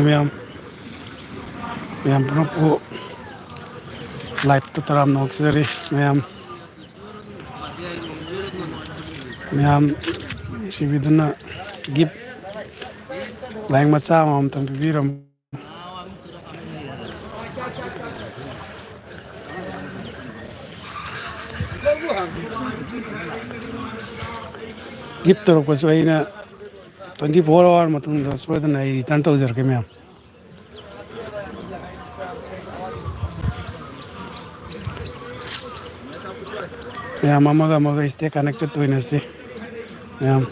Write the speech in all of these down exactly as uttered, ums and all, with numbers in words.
ꯃꯌꯥꯝ, ꯃꯌꯥꯝ ꯄꯨꯝꯅꯃꯛꯄꯨ live-ꯇ ꯇꯔꯥꯝꯅ ꯑꯣꯛꯆꯔꯤ꯫ ꯃꯌꯥꯝ, ꯃꯌꯥꯝ ꯅꯨꯡꯁꯤꯕꯤꯗꯨꯅ gift ꯂꯥꯏꯔꯤꯛ ꯃꯆꯥ ꯑꯃꯃꯝꯇꯪ ꯄꯤꯕꯤꯔꯝꯃꯨ꯫ Gift ꯇꯧꯔꯛꯄꯁꯨ ꯑꯩꯅ twenty four hour ꯃꯇꯨꯡꯗ ꯁꯣꯏꯗꯅ ꯑꯩ return ꯇꯧꯖꯔꯛꯀꯦ ꯃꯌꯥꯝ꯫ ꯃꯌꯥꯝ ꯑꯃꯒ ꯑꯃꯒ stay connected ꯑꯣꯏꯅꯁꯤ ꯃꯌꯥꯝ꯫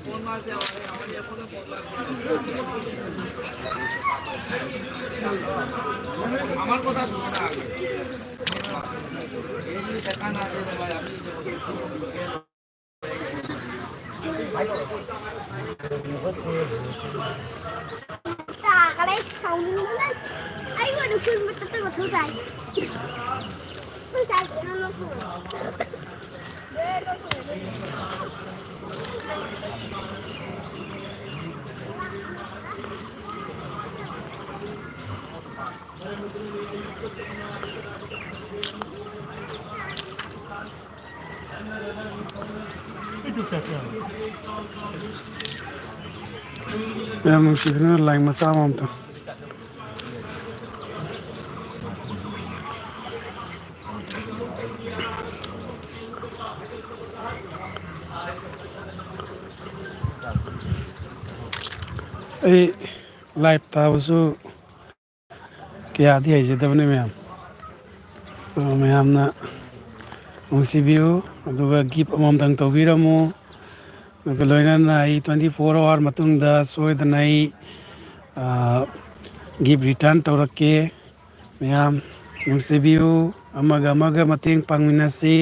ꯇꯥꯈꯔꯦ, ꯁꯥꯎꯅꯤꯡꯕꯅ꯫ ꯑꯩ ꯑꯣꯏꯅ ꯐꯨꯜ ꯃꯊꯛꯇ ꯃꯊꯧ ꯇꯥꯏ꯫ ꯐꯨꯜ ꯁꯥꯏꯖ ꯀꯩꯅꯣ ꯂꯧꯊꯣꯛꯑꯣ꯫ ꯃꯌꯥꯝ ꯅꯨꯡꯁꯤꯕꯤꯗꯨꯅ ꯂꯥꯏ ꯃꯆꯥ ꯑꯃꯃꯝꯇꯪ꯫ ꯑꯩ ꯂꯥꯏꯚ ꯊꯥꯕꯁꯨ ꯀꯌꯥꯗꯤ ꯍꯩꯖꯗꯕꯅꯤ ꯃꯌꯥꯝ꯫ ꯑ, ꯃꯌꯥꯝꯅ ꯅꯨꯡꯁꯤꯕꯤꯌꯨ, ꯑꯗꯨꯒ ꯒꯤꯐ ꯑꯃꯃꯝꯇꯪ ꯇꯧꯕꯤꯔꯝꯃꯨ꯫ ꯑꯗꯨꯒ ꯂꯣꯏꯅꯅ ꯑꯩ twenty four hour ꯃꯇꯨꯡꯗ ꯁꯣꯏꯗꯅ ꯑꯩ, ꯑ, ꯒꯤꯐ ꯔꯤꯇꯔꯟ ꯇꯧꯔꯛꯀꯦ꯫ ꯃꯌꯥꯝ ꯅꯨꯡꯁꯤꯕꯤꯌꯨ, ꯑꯃꯒ ꯑꯃꯒ ꯃꯇꯦꯡ ꯄꯥꯡꯃꯤꯟꯅꯁꯤ꯫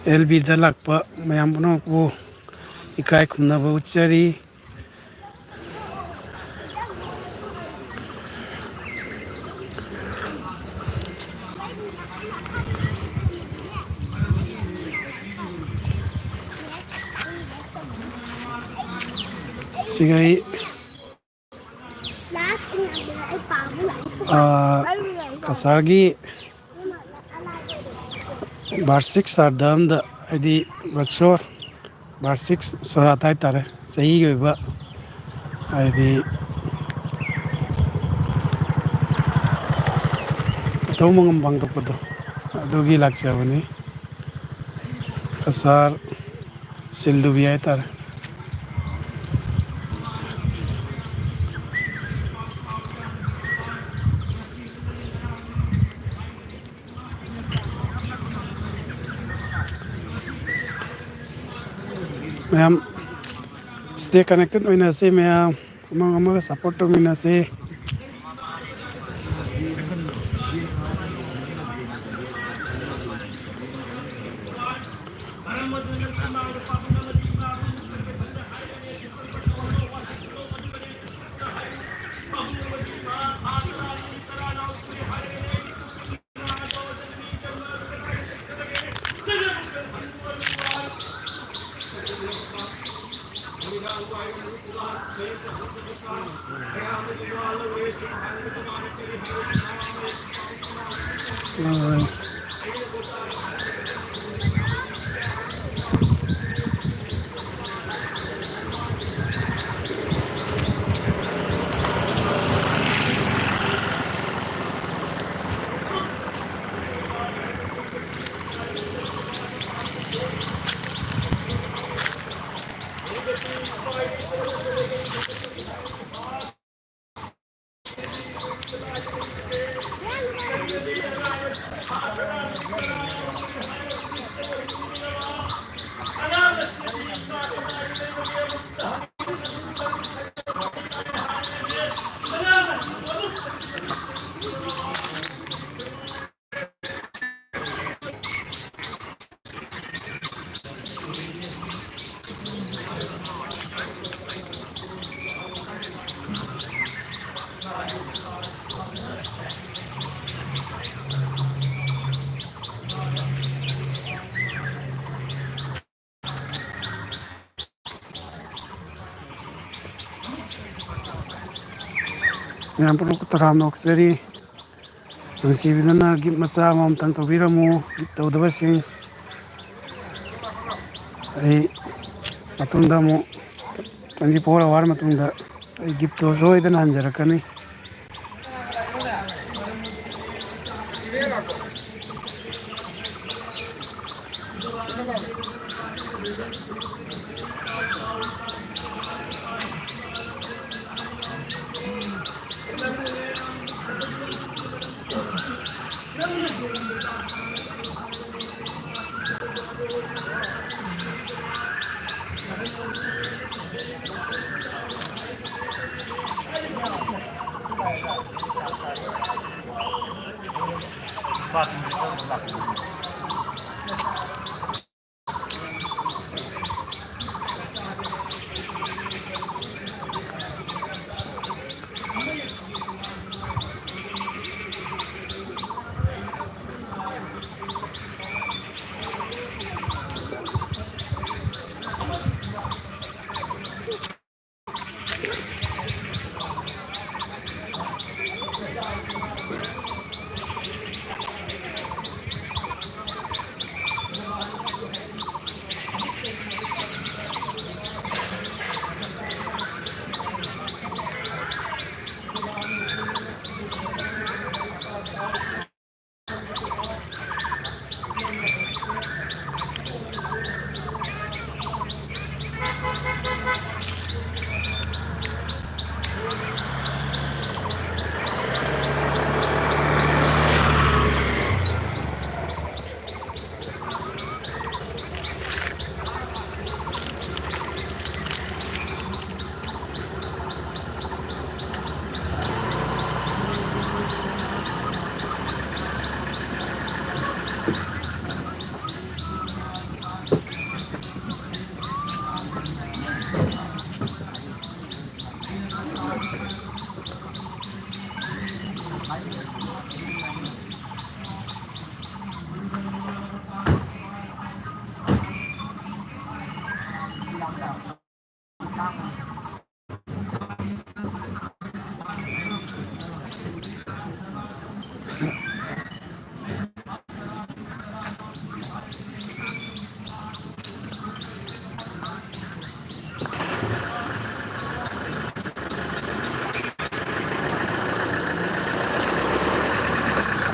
ꯑꯦꯜ ꯕꯤꯗ ꯂꯥꯛꯄ ꯃꯌꯥꯝ ꯄꯨꯝꯅꯃꯛꯄꯨ ꯏꯀꯥꯏ ꯈꯨꯝꯅꯕ ꯎꯠꯆꯔꯤ꯫ ꯁꯤꯒ ꯑꯩ ꯑꯥ, ꯀꯁꯥꯔꯒꯤ ꯕꯥꯔꯁꯤꯛ ꯁꯥꯔꯗꯝꯗ, ꯍꯥꯏꯗꯤ ꯕꯠꯁꯣꯔ, ꯕꯥꯔꯁꯤꯛ ꯁꯣꯔꯥꯠ ꯍꯥꯏꯇꯥꯔꯦ, ꯆꯍꯤꯒꯤ ꯑꯣꯏꯕ, ꯍꯥꯏꯗꯤ ꯃꯇꯧ ꯃꯉꯝ ꯄꯥꯡꯊꯣꯛꯄꯗꯣ, ꯑꯗꯨꯒꯤ ꯂꯥꯛꯆꯕꯅꯤ꯫ ꯀꯁꯥꯔ ꯁꯤꯜꯗꯨꯕꯤ ꯍꯥꯏꯇꯥꯔꯦ꯫ ꯃꯌꯥꯝ stay connected ꯑꯣꯏꯅꯁꯤ, ꯃꯌꯥꯝ ꯑꯃꯒ ꯑꯃꯒ support ꯇꯧꯃꯤꯟꯅꯁꯤ꯫ ꯍꯣꯏ꯫ ꯃꯌꯥꯝ ꯄꯨꯝꯅꯃꯛꯄꯨ ꯇꯔꯥꯝꯅ ꯑꯣꯛꯆꯔꯤ꯫ ꯅꯨꯡꯁꯤꯕꯤꯗꯨꯅ gift ꯃꯆꯥ ꯑꯃꯃꯝꯇꯪ ꯇꯧꯕꯤꯔꯝꯃꯨ꯫ Gift ꯇꯧꯗꯕꯁꯤꯡ ꯑꯩ ꯃꯇꯨꯡꯗ ꯑꯃꯨꯛ twenty four hour ꯃꯇꯨꯡꯗ ꯑꯩ giftꯇꯣ ꯁꯣꯏꯗꯅ ꯍꯟꯖꯔꯛꯀꯅꯤ꯫